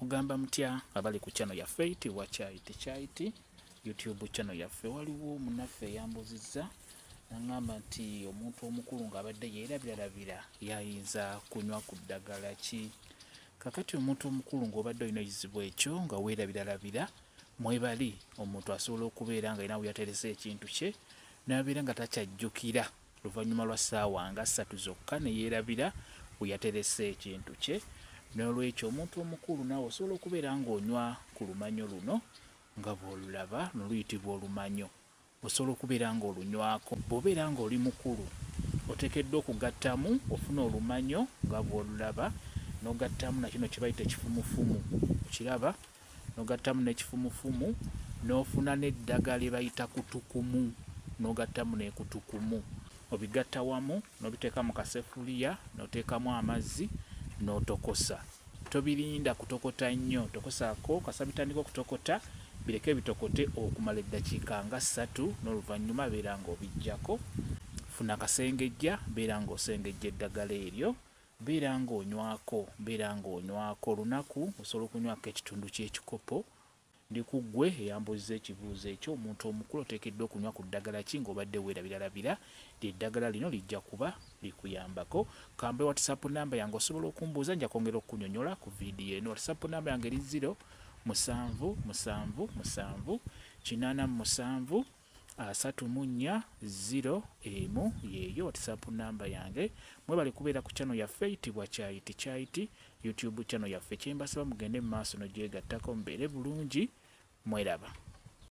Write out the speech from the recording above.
Mugamba mutya abali ku channel yaffe eyitibwa Kyayiti Kyayiti YouTube channel yaffe. Waliwo munnaffe eyambuuzizza n'aŋŋamba nti omuntu omukulu ng'abadde yeerabiralabira yayinza kunywa ku ddagala ki? Kaakati omuntu omukulu ng'obadde olina ekizibu ekyo nga weerabiralabira, mwebali omuntu asobola okubeera nga alina we yaterese ekintu kye n'abeera nga takyajjukira luvannyuma lwa ssaawa nga ssatu zokka ne yeerabira we yaterese ekintu kye. N'olwekyo omuntu omukulu naawe osobola okubeera ng'onywa ku lumanyo luno nga bw'olulaba, luno luyitibwa olumanyo. Osobola okubeera ng'olunywako. Bw'obeera ng'oli mukulu oteekeddwa okugattamu ofuna olumanyo nga bw'olulaba n'ogattamu na kino kye bayita ekifumufumu, okiraba, n'ogattamu n'ekifumufumu n'ofuna n'eddagala lye bayita kutukumu n'ogattamu ne kutukumu. Obigatta wamu n'obiteeka mu kasefuliya n'oteekamu amazzi n'otokosa. Tobirinda kutokota nnyo, tokosaako kasita bitandika okutokota bireke bitokote okumala eddakiika nga ssatu n'oluvannyuma beera ng'obiggyako. Funa akasengejja beera ng'osengejja eddagala eryo, beera ng'onywako, beera ng'onywako. Olunaku osobola okunywako ekitundu ky'ekikopo. Ndi ku ggwe eyambuuzizza ekibuuzo ekyo, omuntu omukulu oteekeddwa okunywa ku ddagala ki ng'obadde weerabiralabira? Eddagala lino lijja kuba likuyambako. Kambe WhatsApp namba yange osobola okumbuuza, nja kwongera okukunyonnyola ku vidiyo eno. WhatsApp namba yange eri 0 7 7 7 87 34 0 1, yeeyo WhatsApp namba yange. Mwebale kubeera ku channel yaffe eyitibwa Kyayiti Kyayiti YouTube channel yaffe. Kye mbasaba mugende mu maaso n'ogyegattako mubeere bulungi, mweraba.